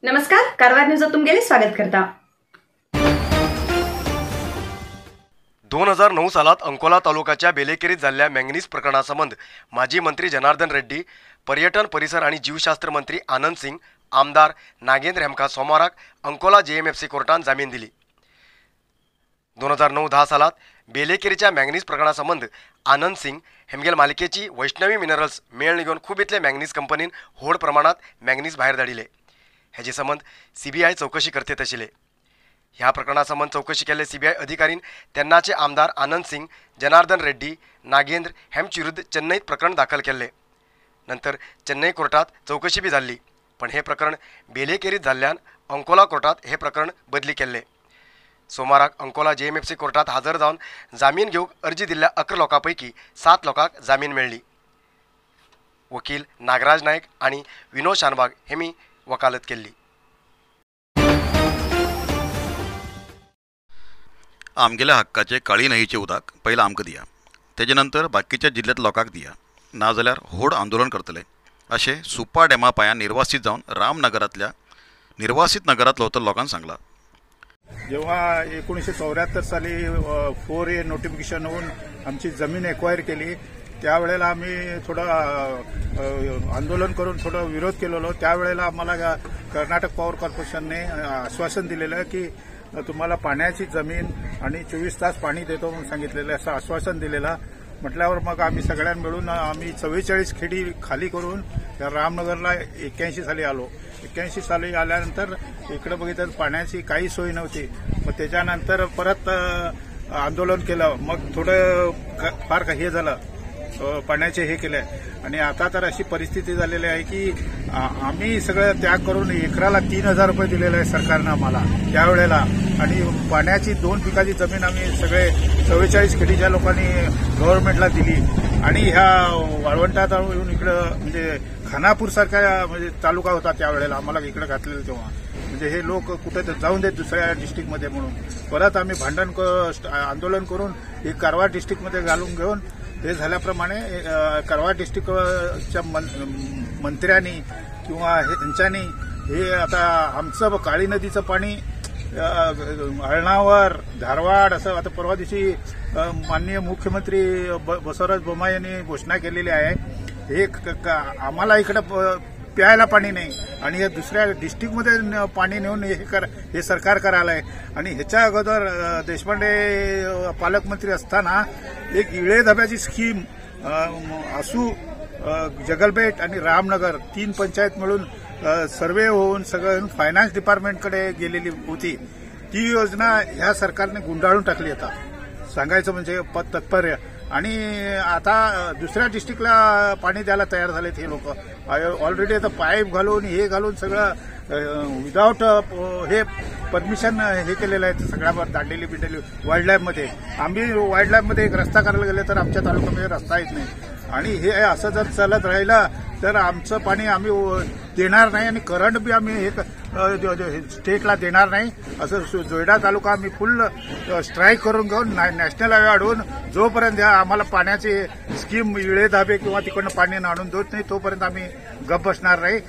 नमस्कार, कारवार न्यूजात तुमगेले स्वागत करता। 2009 सालात अंकोला तालुक्याच्या बेलेकेरीत जाल्ल्या मँगनीज प्रकरणासंबंद माजी मंत्री जनार्दन रेड्डी, पर्यटन परिसर आणि जीवशास्त्र मंत्री आनंद सिंग, आमदार नागेंद्र हेमका सोमाराक अंकोला जेएमएफसी कोर्टान जामीन दिली। 2009-10 सालात बेलेकेरीच्या मँगनीज प्रकरणासंबंद आनंद सिंग हेमगेल मालिकेची वैष्णवी मिनरल्स मेळण घेवन खूब इतले मँगनीज कंपनीन व्हड प्रमाणात मँगनीज भायर धाडिले। हेजे संबंद सीबीआय चौकशी करतेत आशिल्ले। ह्या प्रकरणासंबंद चौकशी केल्ले सीबीआय अधिकारीन तेन्नाचे आमदार आनंद सिंग, जनार्दन रेड्डी, नागेंद्र हेमचे विरुद्ध चेन्नईत प्रकरण दाखल केल्ले। नंतर चेन्नई कोर्टात चौकशी बी जाल्ली, पण हे प्रकरण बेलेकेरीत जाल्ल्यान अंकोला कोर्टात हे प्रकरण बदली केल्ले। सोमाराक अंकोला जेएमएफसी कोर्टात हजर जावन जामीन घेवंक अर्जी दिल्ल्या 11 लोकां पैकी 7 लोकांक जामीन मेळ्ळी। वकील नागराज नायक आनी विनोद शानबाग हेमी वकालत केल्ली। आमगेल्या हक्काचे काळी न्हंयेचें उदक पयलें आमकां दिया, तेजे नंतर बाकीच्या जिल्ल्यांत लोकांक दिया, नाजाल्यार व्हड आंदोलन करतले अशें सुपा डॅमा पांयान निर्वासीत जावन रामनगरांतल्या निर्वासीत नगरांत लवतल्या लोकांक सांगलां। जेव्हा 1974 साली 4A notification होऊन आमची जमीन एक्वायर केली त्यावेळेला आम्ही थोडं आंदोलन करून थोडं विरोध केलेलो। त्यावेळेला आम्हाला कर्नाटक पॉवर कॉर्पोरेशनने आश्वासन दिलेलं की तुम्हाला पाण्याची जमीन आणि 24 तास पाणी देतो म्हणून सांगितलेलं, असं आश्वासन दिलेलं। म्हटल्यावर मग आम्ही सगळ्यांना मिळून आम्ही 44 खेडी खाली करून त्या रामनगरला 81 साली आलो। 81 साली आल्यानंतर इकडे बघितलं पाण्याची काही सोय नव्हती। मग त्याच्यानंतर परत आंदोलन केलं, मग थोडं फार हे झालं, पाण्याचे हे केलं। आणि आता तर अशी परिस्थिती झालेली आहे की आम्ही सगळं त्याग करून एकराला 3,000 रुपये दिलेले आहे सरकारनं आम्हाला त्यावेळेला। आणि पाण्याची 2 पिकाची जमीन आम्ही सगळे 44 खेडीच्या लोकांनी गव्हर्नमेंटला दिली। आणि ह्या वाळवंटात येऊन इकडं म्हणजे खानापूरसारखा म्हणजे तालुका होता त्यावेळेला आम्हाला इकडं घातलेलं तेव्हा, म्हणजे हे लोक कुठे जाऊन देत दुसऱ्या डिस्ट्रिक्टमध्ये म्हणून परत आम्ही भांडण आंदोलन करून हे कारवार डिस्ट्रिक्टमध्ये घालून घेऊन हे झाल्याप्रमाणे कारवार डिस्ट्रिक्टच्या मंत्र्यांनी किंवा यांच्यानी हे आता आमचं काळी नदीचं पाणी हळणावर धारवाड असं आता परवा दिवशी माननीय मुख्यमंत्री बसवराज बोम्माई यांनी घोषणा केलेली आहे। हे आम्हाला इकडं प्यायला पाणी नाही आणि हे दुसऱ्या डिस्ट्रिक्टमध्ये पाणी नेऊन हे सरकार करायला आहे। आणि ह्याच्या अगोदर देशपांडे पालकमंत्री असताना एक इळे धब्याची स्कीम आसू, जगलबेट आणि रामनगर 3 पंचायत मिळून सर्वे होऊन सगळं फायनान्स डिपार्टमेंटकडे गेलेली होती। ती योजना ह्या सरकारने गुंडाळून टाकली। आता सांगायचं म्हणजे तत्पर्य। आणि आता दुसऱ्या डिस्ट्रिक्टला पाणी द्यायला तयार झालेत हे लोक। ऑलरेडी आता पाईप घालून हे घालून सगळं विदाऊट हे परमिशन हे केलेलं आहे सगळ्या दांडेली बिंडेली वाईल्ड लाईफमध्ये। आम्ही वाईल्ड लाईफमध्ये एक रस्ता करायला गेले तर आमच्या तालुक्यामध्ये रस्ता येत नाही। आणि हे असं जर चालत राहिलं तर आमचं पाणी आम्ही देणार नाही आणि करंट बी आम्ही हे स्टेटला देणार नाही। असं जोयडा तालुका आम्ही फुल स्ट्राईक करून घेऊन नॅशनल हायवे अडवून जोपर्यंत आम्हाला पाण्याची स्कीम इळे धाबे किंवा तिकडनं पाणी आणून देत नाही तोपर्यंत आम्ही गप्प बसणार नाही।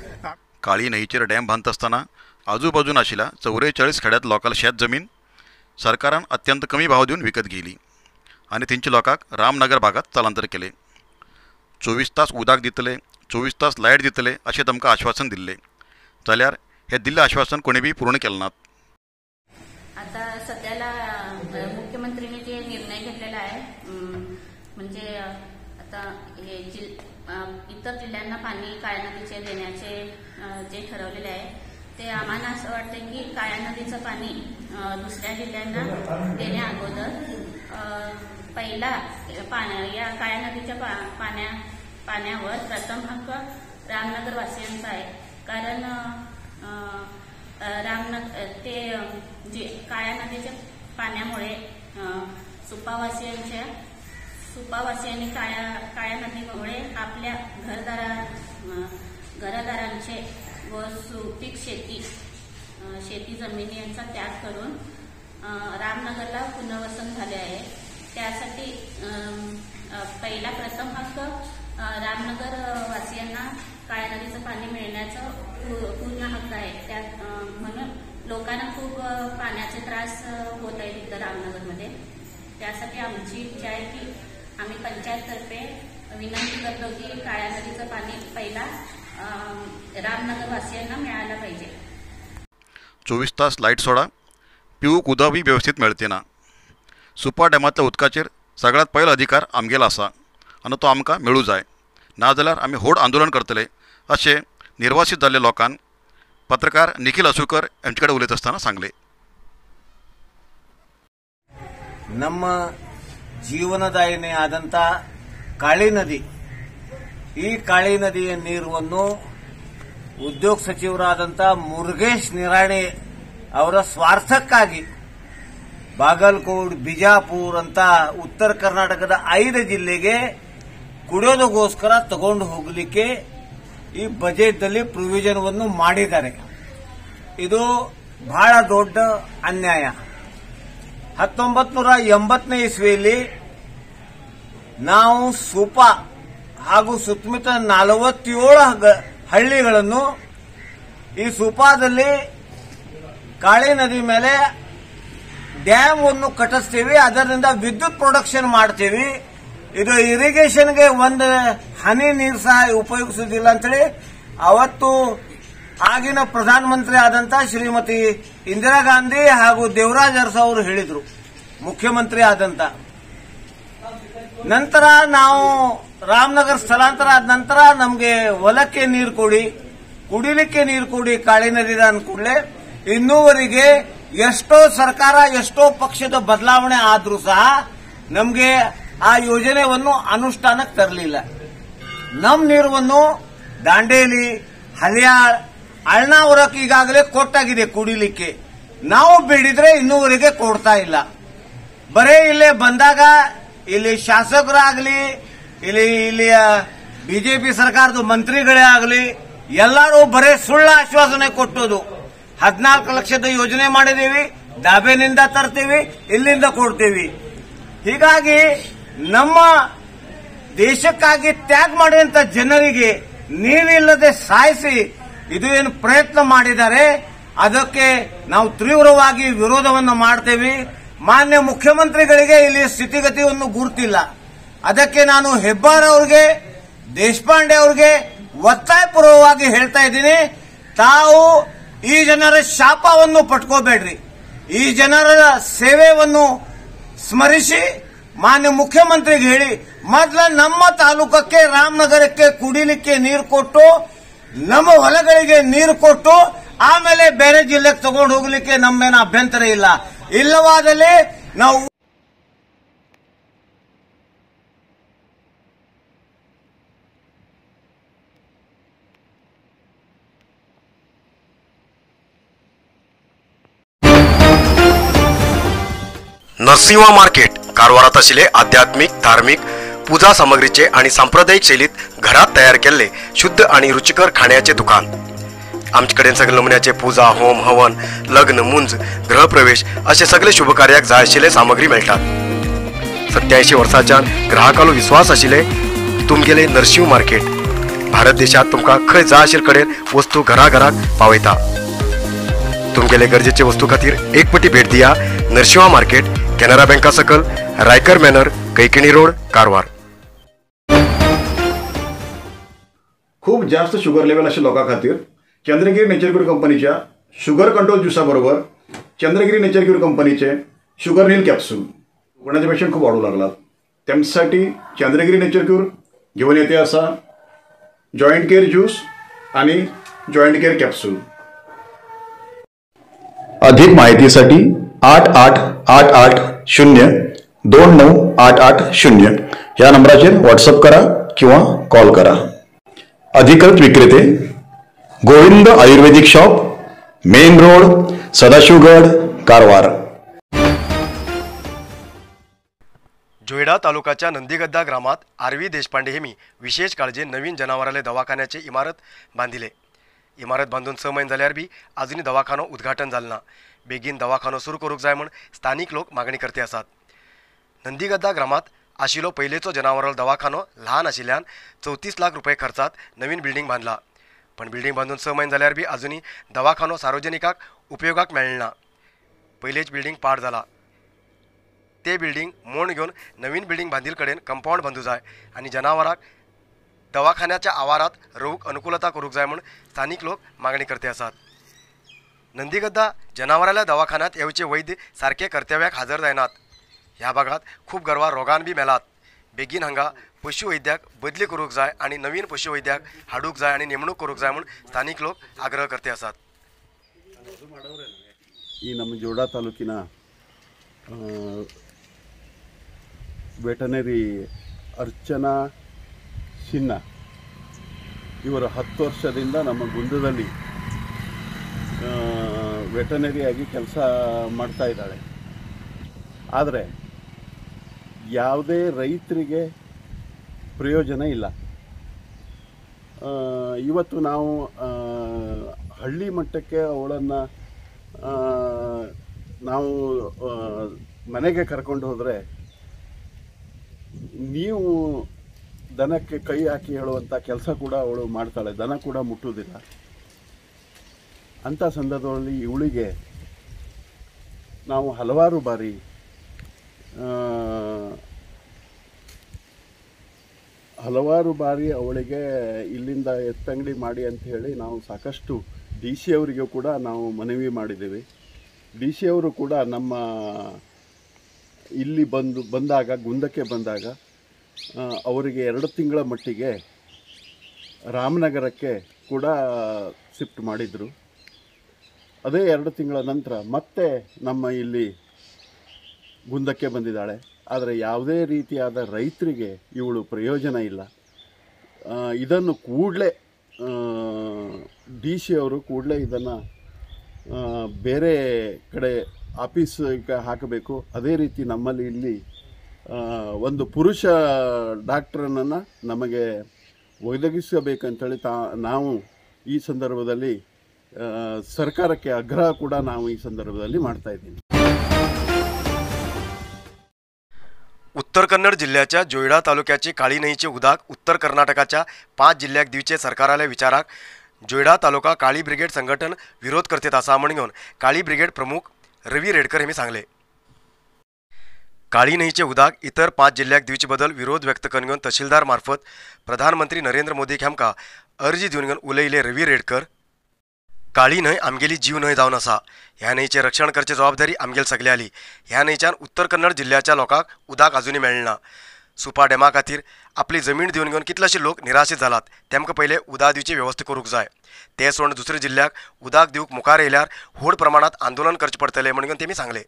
काळी न्हंयेचेर डॅम बांदता आसतना आजूबाजून आशिल्ल्या 44 खेड्यात लोकांक शेत जमीन सरकारान अत्यंत कमी भाव दिवन विकत घेयली आनी थंयच्या लोकांक रामनगर भागात स्थलांतर केले। 24 तास उदक दितले, 24 तास लायट दितले अशें तांकां आश्वासन दिल्लें, जाल्यार हे दिल्लें आश्वासन कोणी बी पूर्ण केलें नात। आता सध्याला मुख्यमंत्र्यांनी जे निर्णय घेतलेला आहे म्हणजे आता हे इतर जिल्ह्यांना पाणी काळ्या नदीचे देण्याचे जे ठरवलेले आहे ते आम्हाला असं वाटतं की काळ्या नदीचं पाणी दुसऱ्या जिल्ह्यांना देण्या अगोदर पहिला या काळ्या नदीच्या पाण्यावर प्रथम हक्क रामनगरवासियांचा आहे। कारण रामनगर ते जे काळ्या नदीच्या पाण्यामुळे सुपावासियांनी काळ्या नदीमुळे आपल्या घरदारांचे व सुपीक शेती जमिनी यांचा त्याग करून रामनगरला पुनर्वसन झाले आहे। त्यासाठी पहिला प्रथम हक्क रामनगर वासियांना काळ्या नदीचं पाणी मिळण्याचं पूर्ण हक्क आहे. त्या म्हणून लोकांना खूप पाण्याचे त्रास होत आहेत इथं रामनगरमध्ये. त्यासाठी आमची इच्छा आहे की आम्ही पंचायततर्फे विनंती करतो की काळ्या नदीचं पाणी पहिला रामनगरवासियांना मिळायला पाहिजे. 24 तास लाईट सोडा, पिवूक उदक बी व्यवस्थित मेळते ना. सुपा डॅमांतल्या उदकाचेर सगळ्यात पयलो अधिकार आमगेलो आसा आनी तो आमकां मेळूं जाय, नाजाल्यार आमी व्हड आंदोलन करतले अशें निर्वासीत जाल्ल्या लोकांक पत्रकार निखिल असुकर यांचे कडेन उलयत आसतना सांगले. ನಮ್ಮ ಜೀವನದಾಯಿನಿ ಆದಂತ ಕಾಳಿ ನದಿ, ಈ ಕಾಳಿ ನದಿಯ ನೀರನ್ನು ಉದ್ಯೋಗ ಸಚಿವರಾದಂಥ ಮುರುಗೇಶ್ ನಿರಾಣಿ ಅವರ ಸ್ವಾರ್ಥಕ್ಕಾಗಿ ಬಾಗಲಕೋಟ್, ಬಿಜಾಪುರ್ ಅಂತ ಉತ್ತರ ಕರ್ನಾಟಕದ 5 ಜಿಲ್ಲೆಗೆ ಕುಡಿಯೋದಕ್ಕೋಸ್ಕರ ತಗೊಂಡು ಹೋಗಲಿಕ್ಕೆ ಈ ಬಜೆಟ್ನಲ್ಲಿ ಪ್ರೊವಿಷನ್ವನ್ನು ಮಾಡಿದ್ದಾರೆ. ಇದು ಬಹಳ ದೊಡ್ಡ ಅನ್ಯಾಯ. 1980ನೇ ಇಸ್ವಿಯಲ್ಲಿ ನಾವು ಸೂಪಾ ಹಾಗೂ ಸುತ್ತಮುತ್ತ 47 ಹಳ್ಳಿಗಳನ್ನು ಈ ಸೂಪಾದಲ್ಲಿ ಕಾಳಿ ನದಿ ಮೇಲೆ ಡ್ಯಾಮ್ ಅನ್ನು ಕಟ್ಟಿಸ್ತೀವಿ, ಅದರಿಂದ ವಿದ್ಯುತ್ ಪ್ರೊಡಕ್ಷನ್ ಮಾಡ್ತೀವಿ, ಇದು ಇರಿಗೇಷನ್ಗೆ ಒಂದು ಹನಿ ನೀರು ಸಹ ಉಪಯೋಗಿಸುವುದಿಲ್ಲ ಅಂತೇಳಿ ಅವತ್ತು ಆಗಿನ ಪ್ರಧಾನಮಂತ್ರಿ ಆದಂತ ಶ್ರೀಮತಿ ಇಂದಿರಾ ಗಾಂಧಿ ಹಾಗೂ ದೇವರಾಜ್ ಅರಸು ಅವರು ಹೇಳಿದ್ರು, ಮುಖ್ಯಮಂತ್ರಿ ಆದಂತ. ನಂತರ ನಾವು ರಾಮನಗರ ಸ್ಥಳಾಂತರ ಆದ ನಂತರ ನಮಗೆ ಹೊಲಕ್ಕೆ ನೀರು ಕೊಡಿ, ಕುಡಿಲಿಕ್ಕೆ ನೀರು ಕೊಡಿ ಕಾಳಿ ನದಿ ಅಂದ ಕೂಡಲೇ ಇನ್ನೂವರೆಗೆ ಎಷ್ಟೋ ಸರ್ಕಾರ ಎಷ್ಟೋ ಪಕ್ಷದ ಬದಲಾವಣೆ ಆದ್ರೂ ಸಹ ನಮಗೆ ಆ ಯೋಜನೆಯನ್ನು ಅನುಷ್ಠಾನಕ್ಕೆ ತರಲಿಲ್ಲ. ನಮ್ಮ ನೀರನ್ನು ದಾಂಡೇಲಿ, ಹಳಿಯಾಳ್, ಅಳ್ನಾವರಕ್ಕೆ ಈಗಾಗಲೇ ಕೊಟ್ಟಾಗಿದೆ ಕುಡಿಲಿಕ್ಕೆ. ನಾವು ಬೇಡಿದ್ರೆ ಇನ್ನೂವರೆಗೆ ಕೊಡ್ತಾ ಇಲ್ಲ. ಬರೇ ಇಲ್ಲೇ ಬಂದಾಗ ಇಲ್ಲಿ ಶಾಸಕರಾಗಲಿ, ಇಲ್ಲಿ ಇಲ್ಲಿಯ ಬಿಜೆಪಿ ಸರ್ಕಾರದ ಮಂತ್ರಿಗಳೇ ಆಗಲಿ ಎಲ್ಲರೂ ಬರೇ ಸುಳ್ಳು ಆಶ್ವಾಸನೆ ಕೊಟ್ಟೋದು. 14 ಲಕ್ಷದ ಯೋಜನೆ ಮಾಡಿದೀವಿ, ದಾಬೆನಿಂದ ತರ್ತೀವಿ, ಇಲ್ಲಿಂದ ಕೊಡ್ತೀವಿ. ಹೀಗಾಗಿ ನಮ್ಮ ದೇಶಕ್ಕಾಗಿ ತ್ಯಾಗ ಮಾಡಿದಂತ ಜನರಿಗೆ ನೀರಿಲ್ಲದೆ ಸಾಯಿಸಿ ಇದು ಏನು ಪ್ರಯತ್ನ ಮಾಡಿದ್ದಾರೆ, ಅದಕ್ಕೆ ನಾವು ತೀವ್ರವಾಗಿ ವಿರೋಧವನ್ನು ಮಾಡ್ತೇವೆ. ಮಾನ್ಯ ಮುಖ್ಯಮಂತ್ರಿಗಳಿಗೆ ಇಲ್ಲಿ ಸ್ಥಿತಿಗತಿಯನ್ನು ಗುರುತಿಲ್ಲ. ಅದಕ್ಕೆ ನಾನು ಹೆಬ್ಬಾರ್ ಅವರಿಗೆ, ದೇಶಪಾಂಡೆ ಅವರಿಗೆ ಒತ್ತಾಯಪೂರ್ವವಾಗಿ ಹೇಳ್ತಾ ಇದ್ದೀನಿ, ತಾವು ಈ ಜನರ ಶಾಪವನ್ನು ಪಟ್ಕೋಬೇಡ್ರಿ. ಈ ಜನರ ಸೇವೆಯನ್ನು ಸ್ಮರಿಸಿ ಮಾನ್ಯ ಮುಖ್ಯಮಂತ್ರಿಗೆ ಹೇಳಿ, ಮೊದಲ ನಮ್ಮ ತಾಲೂಕಕ್ಕೆ ರಾಮನಗರಕ್ಕೆ ಕುಡಿಲಿಕ್ಕೆ ನೀರು ಕೊಟ್ಟು, ನಮ್ಮ ಹೊಲಗಳಿಗೆ ನೀರು ಕೊಟ್ಟು, ಆಮೇಲೆ ಬೇರೆ ಜಿಲ್ಲೆಗೆ ತಗೊಂಡು ಹೋಗ್ಲಿಕ್ಕೆ ನಮ್ಮೇನು ಅಭ್ಯಂತರ ಇಲ್ಲ. ಇಲ್ಲವಾದಲ್ಲಿ ನಾವು नरसिंहा मार्केट कारवारात आशिल्ले आध्यात्मिक, धार्मिक पूजा सामग्रीचे आणि सांप्रदायिक शैलीत घरात तयार केल्ले शुद्ध आणि रुचिकर खाण्याचे दुकान. आमचे कडेन सगळे नमुन्याचे पूजा, होम, हवन, लग्न, मुंज, गृहप्रवेश असे सगळे शुभकार्याक जाय आशिल्ले सामग्री मेळटात. 87 वर्सांच्यान ग्राहकालो विश्वास आशिल्ले तुमगेले नरसिंह मार्केट भारत देशात तुमकां खंय जाय आशिल्ले कडेन वस्तू घरा घराक पावयता. तुमगेले गरजेचे वस्तू खातीर एक पटी भेट दिया नरसिंहा मार्केट, केनरा बँका सकल, रायकर मॅनर, कैकिणी रोड, कारवार. खूप जास्त शुगर लेवल अशा लोकां खातीर चंद्रगिरी नेचर क्यूर कंपनीच्या शुगर कंट्रोल ज्युसा बरोबर चंद्रगिरी नेचर क्यूर कंपनीचे शुगर नील कॅप्सूल कोणाचे पेशंट खूप वाढू लागलात, त्यांच्यासाठी चंद्रगिरी नेचर क्यूर घेऊन येते असा जॉईंट केअर ज्यूस आणि जॉईंट केअर कॅप्सूल. अधिक माहितीसाठी 8 8 8 8 0 2 9 8 8 0 या नंबराचेर व्हॉट्सअप करा किंवा कॉल करा. अधिकृत विक्रेते Govind Ayurvedic shop, main road, Sadashivgad, Karwar. Joida तालुकाच्या नंदीगद्दा ग्रामात आरवी देशपांडे हेमी विशेष काळजी नवीन जनावराले दवाखान्याचे इमारत बांधिले. इमारत बांधून 6 महिने जाल्यार बी अजूनही दवाखानो उद्घाटन जालें ना. बेगीन दवाखानो सुरू करूंक जाय म्हूण स्थानिक लोक मागणी करते आसात. नंदीगद्दा ग्रामात आशिल्लो पयलेचो जनावरांलो दवाखानो ल्हान आशिल्ल्यान 34 लाख रुपये खर्चात नवीन बिल्डिंग बांदला, पण बिल्डिंग बांदून 6 म्हयने जाल्यार बी अजुनूय दवाखानो सार्वजनिकाक उपयोगाक मेळना। पयलेच बिल्डिंग पाड जाला, ते बिल्डिंग मोड घेवन नवीन बिल्डिंग बांदिल कडेन कंपावंड बांदू जाय आनी जनावरांक दवाखान्याच्या आवारात रोवूंक अनुकूलता करूंक जाय म्हूण स्थानीक लोक मागणी करते आसात। नंदीगद्दा जनावरांल्या दवाखान्यात येवचे वैद्य सारके कर्तव्याक हजर जायनात। ह्या भागात खूब गरवां रोगान बी मेलात। बेगीन हांगा पशुवैद्याक बदली करूंक जाय आनी नवीन पशुवैद्याक हाडूंक जाय आनी नेमणूक करूंक जाय म्हूण स्थानीक लोक आग्रह करते आसात। ಈ ನಮ್ಮ ಜೋಡಾ ತಾಲೂಕಿನ ವೆಟನರಿ ಅರ್ಚನಾ ಸಿನ್ಹಾ ಇವರು 10 ವರ್ಷದಿಂದ ನಮ್ಮ ಗುಂದದಲ್ಲಿ ವೆಟನರಿಯಾಗಿ ಕೆಲಸ ಮಾಡ್ತಾ ಇದ್ದಾಳೆ. ಆದರೆ ಯಾವುದೇ ರೈತರಿಗೆ ಪ್ರಯೋಜನ ಇಲ್ಲ. ಇವತ್ತು ನಾವು ಹಳ್ಳಿ ಮಟ್ಟಕ್ಕೆ ಅವಳನ್ನು ನಾವು ಮನೆಗೆ ಕರ್ಕೊಂಡು ಹೋದರೆ ನೀವು ದನಕ್ಕೆ ಕೈ ಹಾಕಿ ಹೇಳುವಂಥ ಕೆಲಸ ಕೂಡ ಅವಳು ಮಾಡ್ತಾಳೆ, ದನ ಕೂಡ ಮುಟ್ಟುವುದಿಲ್ಲ. ಅಂಥ ಸಂದರ್ಭದಲ್ಲಿ ಇವಳಿಗೆ ನಾವು ಹಲವಾರು ಬಾರಿ ಅವಳಿಗೆ ಇಲ್ಲಿಂದ ಎತ್ತಂಗಡಿ ಮಾಡಿ ಅಂತ ಹೇಳಿ ನಾವು ಸಾಕಷ್ಟು ಡಿ ಸಿ ಅವರಿಗೂ ಕೂಡ ನಾವು ಮನವಿ ಮಾಡಿದ್ದೀವಿ. ಡಿ ಸಿ ಅವರು ಕೂಡ ನಮ್ಮ ಇಲ್ಲಿ ಬಂದಾಗ ಗುಂದಕ್ಕೆ ಬಂದಾಗ ಅವರಿಗೆ 2 ತಿಂಗಳ ಮಟ್ಟಿಗೆ ರಾಮನಗರಕ್ಕೆ ಕೂಡ ಶಿಫ್ಟ್ ಮಾಡಿದರು. ಅದೇ 2 ತಿಂಗಳ ನಂತರ ಮತ್ತೆ ನಮ್ಮ ಇಲ್ಲಿ ಗುಂದಕ್ಕೆ ಬಂದಿದ್ದಾಳೆ. ಆದರೆ ಯಾವುದೇ ರೀತಿಯಾದ ರೈತರಿಗೆ ಇವಳು ಪ್ರಯೋಜನ ಇಲ್ಲ. ಇದನ್ನು ಕೂಡಲೇ ಡಿ ಸಿ ಅವರು ಕೂಡಲೇ ಇದನ್ನು ಬೇರೆ ಕಡೆ ಆಫೀಸಿಗೆ ಹಾಕಬೇಕು. ಅದೇ ರೀತಿ ನಮ್ಮಲ್ಲಿ ಇಲ್ಲಿ ಒಂದು ಪುರುಷ ಡಾಕ್ಟ್ರನನ್ನು ನಮಗೆ ಒದಗಿಸಬೇಕಂತೇಳಿ ನಾವು ಈ ಸಂದರ್ಭದಲ್ಲಿ ಸರ್ಕಾರಕ್ಕೆ ಆಗ್ರಹ ಕೂಡ ನಾವು ಈ ಸಂದರ್ಭದಲ್ಲಿ ಮಾಡ್ತಾಯಿದ್ದೀವಿ. उत्तर कन्नड जिल्ह्याच्या जोयडा तालुक्याची काळी न्हंयचे उदक उत्तर कर्नाटकाच्या 5 जिल्ह्याक दिवचे सरकाराल्या विचाराक जोयडा तालुका काळी ब्रिगेड संघटन विरोध करतेत आसा म्हण घेवन काळी ब्रिगेड प्रमुख रवी रेडकर हेमी सांगले. काळी न्हंयचे उदक इतर 5 जिल्ह्याक दिवचे बदल विरोध व्यक्त करून घेवन तहसीलदार मार्फत प्रधानमंत्री नरेंद्र मोदीक हेमकां अर्जी दिवन घेवन उलयले रवी रेडकर. काळी न्हंय आमगेली जीव न्हंय जावन आसा, ह्या न्हंयचें रक्षण करची जबाबदारी आमगेल सगळे आली. ह्या न्हंयच्यान उत्तर कन्नड जिल्ह्याच्या लोकांक उदक अजुनूय मेळना. सुपा डॅमा खातीर आपली जमीन दिवन घेवन कितलेशे लोक निराशीत जालात, तेमकां पयलें उदक दिवची वेवस्था करूंक जाय. ते सोडून दुसऱ्या जिल्ह्याक उदक दिवंक मुखार येयल्यार व्हड प्रमाणांत आंदोलन करचें पडटलें म्हण घेवन तेमी सांगलें.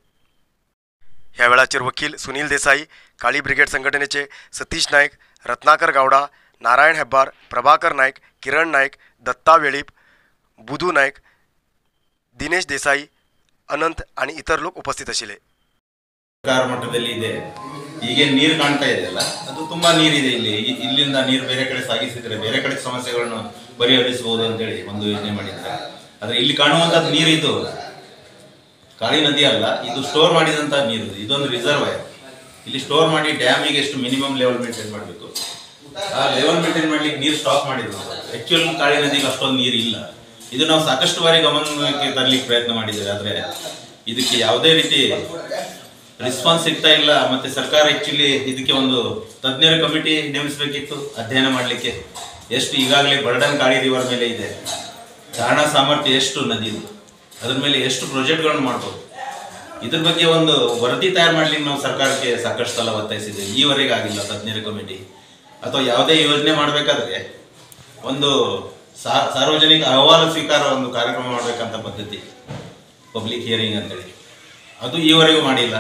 ह्या वेळाचेर वकील सुनील देसाई, काळी ब्रिगेड संघटनेचे सतीश नायक, रत्नाकर गावडा, नारायण हेब्बार, प्रभाकर नायक, किरण नायक, दत्ता वेळीप, बुधू नायक, दिनेश देसाई, अनंत आणि इतर लोक उपस्थित आशिल्ले. ಸರ್ಕಾರ ಮಟ್ಟದಲ್ಲಿ ಇದೆ. ಈಗ ನೀರು ಕಾಣ್ತಾ ಇದೆಯಲ್ಲ, ಅದು ತುಂಬಾ ನೀರಿದೆ ಇಲ್ಲಿ. ಇಲ್ಲಿಂದ ನೀರು ಬೇರೆ ಕಡೆ ಸಾಗಿಸಿದ್ರೆ ಬೇರೆ ಕಡೆ ಸಮಸ್ಯೆಗಳನ್ನು ಪರಿಹರಿಸಬಹುದು ಅಂತೇಳಿ ಒಂದು ಯೋಜನೆ ಮಾಡಿದ್ದಾರೆ. ಆದರೆ ಇಲ್ಲಿ ಕಾಣುವಂಥದ್ದು ನೀರು ಇದು ಕಾಳಿ ನದಿ ಅಲ್ಲ, ಇದು ಸ್ಟೋರ್ ಮಾಡಿದಂಥ ನೀರು. ಇದೊಂದು ರಿಸರ್ವಾಯರ್. ಇಲ್ಲಿ ಸ್ಟೋರ್ ಮಾಡಿ ಡ್ಯಾಮಿಗೆ ಎಷ್ಟು ಮಿನಿಮಮ್ ಲೆವೆಲ್ ಮೇಂಟೈನ್ ಮಾಡಬೇಕು, ಆ ಲೆವೆಲ್ ಮೇಂಟೈನ್ ಮಾಡ್ಲಿಕ್ಕೆ ನೀರು ಸ್ಟಾಕ್ ಮಾಡಿದ್ರು. ಆ್ಯಕ್ಚುಯಲ್ ಕಾಳಿ ನದಿಗೆ ಅಷ್ಟೊಂದು ನೀರು ಇಲ್ಲ. ಇದು ನಾವು ಸಾಕಷ್ಟು ಬಾರಿ ಗಮನಕ್ಕೆ ತರಲಿಕ್ಕೆ ಪ್ರಯತ್ನ ಮಾಡಿದ್ದೇವೆ, ಆದರೆ ಇದಕ್ಕೆ ಯಾವುದೇ ರೀತಿ ರೆಸ್ಪಾನ್ಸ್ ಸಿಗ್ತಾ ಇಲ್ಲ. ಮತ್ತು ಸರ್ಕಾರ ಆ್ಯಕ್ಚುಲಿ ಇದಕ್ಕೆ ಒಂದು ತಜ್ಞರ ಕಮಿಟಿ ನೇಮಿಸಬೇಕಿತ್ತು ಅಧ್ಯಯನ ಮಾಡಲಿಕ್ಕೆ. ಎಷ್ಟು ಈಗಾಗಲೇ ಬರ್ಡನ್ ಕಾಳಿ ರಿವರ್ ಮೇಲೆ ಇದೆ, ಧಾರಣಾ ಸಾಮರ್ಥ್ಯ ಎಷ್ಟು ನದಿದು, ಅದ್ರ ಮೇಲೆ ಎಷ್ಟು ಪ್ರಾಜೆಕ್ಟ್ಗಳನ್ನು ಮಾಡ್ಬೋದು, ಇದ್ರ ಬಗ್ಗೆ ಒಂದು ವರದಿ ತಯಾರು ಮಾಡಲಿಕ್ಕೆ ನಾವು ಸರ್ಕಾರಕ್ಕೆ ಸಾಕಷ್ಟು ಸಲ ಒತ್ತಾಯಿಸಿದ್ದೇವೆ. ಈವರೆಗೆ ಆಗಿಲ್ಲ ತಜ್ಞರ ಕಮಿಟಿ. ಅಥವಾ ಯಾವುದೇ ಯೋಜನೆ ಮಾಡಬೇಕಾದ್ರೆ ಒಂದು ಸಾರ್ವಜನಿಕ ಅಹವಾಲು ಸ್ವೀಕಾರ ಒಂದು ಕಾರ್ಯಕ್ರಮ ಮಾಡಬೇಕಂತ ಪದ್ಧತಿ, ಪಬ್ಲಿಕ್ ಹಿಯರಿಂಗ್ ಅಂತೇಳಿ, ಅದು ಈವರೆಗೂ ಮಾಡಿಲ್ಲ.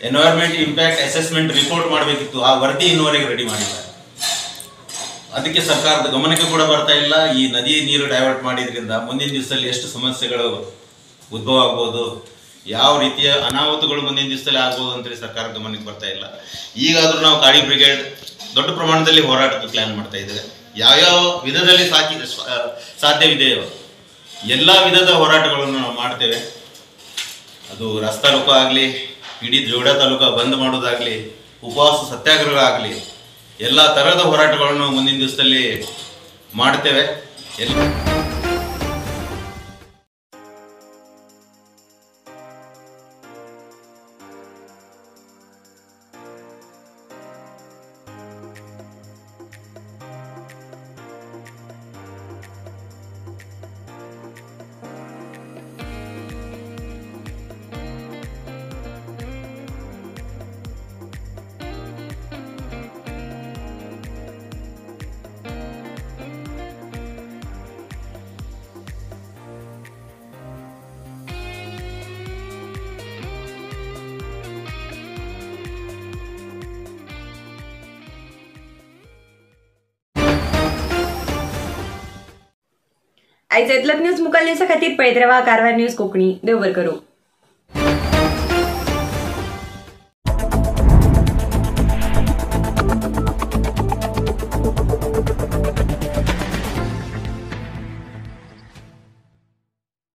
ಎನ್ವೈರ್ಮೆಂಟ್ ಇಂಪ್ಯಾಕ್ಟ್ ಅಸೆಸ್ಮೆಂಟ್ ರಿಪೋರ್ಟ್ ಮಾಡಬೇಕಿತ್ತು, ಆ ವರದಿ ಇನ್ನೂವರೆಗೆ ರೆಡಿ ಮಾಡಿಲ್ಲ. ಅದಕ್ಕೆ ಸರ್ಕಾರದ ಗಮನಕ್ಕೆ ಕೂಡ ಬರ್ತಾ ಇಲ್ಲ. ಈ ನದಿ ನೀರು ಡೈವರ್ಟ್ ಮಾಡಿದ್ರಿಂದ ಮುಂದಿನ ದಿವಸದಲ್ಲಿ ಎಷ್ಟು ಸಮಸ್ಯೆಗಳು ಉದ್ಭವ ಆಗ್ಬೋದು, ಯಾವ ರೀತಿಯ ಅನಾಹುತಗಳು ಮುಂದಿನ ದಿವಸದಲ್ಲಿ ಆಗ್ಬೋದು ಅಂತೇಳಿ ಸರ್ಕಾರದ ಗಮನಕ್ಕೆ ಬರ್ತಾ ಇಲ್ಲ. ಈಗಾದರೂ ನಾವು ಕಾಳಿ ಬ್ರಿಗೇಡ್ ದೊಡ್ಡ ಪ್ರಮಾಣದಲ್ಲಿ ಹೋರಾಟದ ಪ್ಲ್ಯಾನ್ ಮಾಡ್ತಾ ಇದ್ದೇವೆ. ಯಾವ್ಯಾವ ವಿಧದಲ್ಲಿ ಸಾಧ್ಯವಿದೆಯೋ ಎಲ್ಲ ವಿಧದ ಹೋರಾಟಗಳನ್ನು ನಾವು ಮಾಡ್ತೇವೆ. ಅದು ರಸ್ತಾ ರೋಕೋ ಆಗಲಿ, ಇಡೀ ಜೋಡ ತಾಲೂಕು ಬಂದ್ ಮಾಡೋದಾಗಲಿ, ಉಪವಾಸ ಸತ್ಯಾಗ್ರಹಗಳಾಗಲಿ, ಎಲ್ಲ ಥರದ ಹೋರಾಟಗಳನ್ನು ಮುಂದಿನ ದಿವಸದಲ್ಲಿ ಮಾಡ್ತೇವೆ. आयज इतलेंच न्यूज मुखार न्यूजा खातीर पळयत रावा कारवार न्यूज कोंकणी. देव बरें करूं.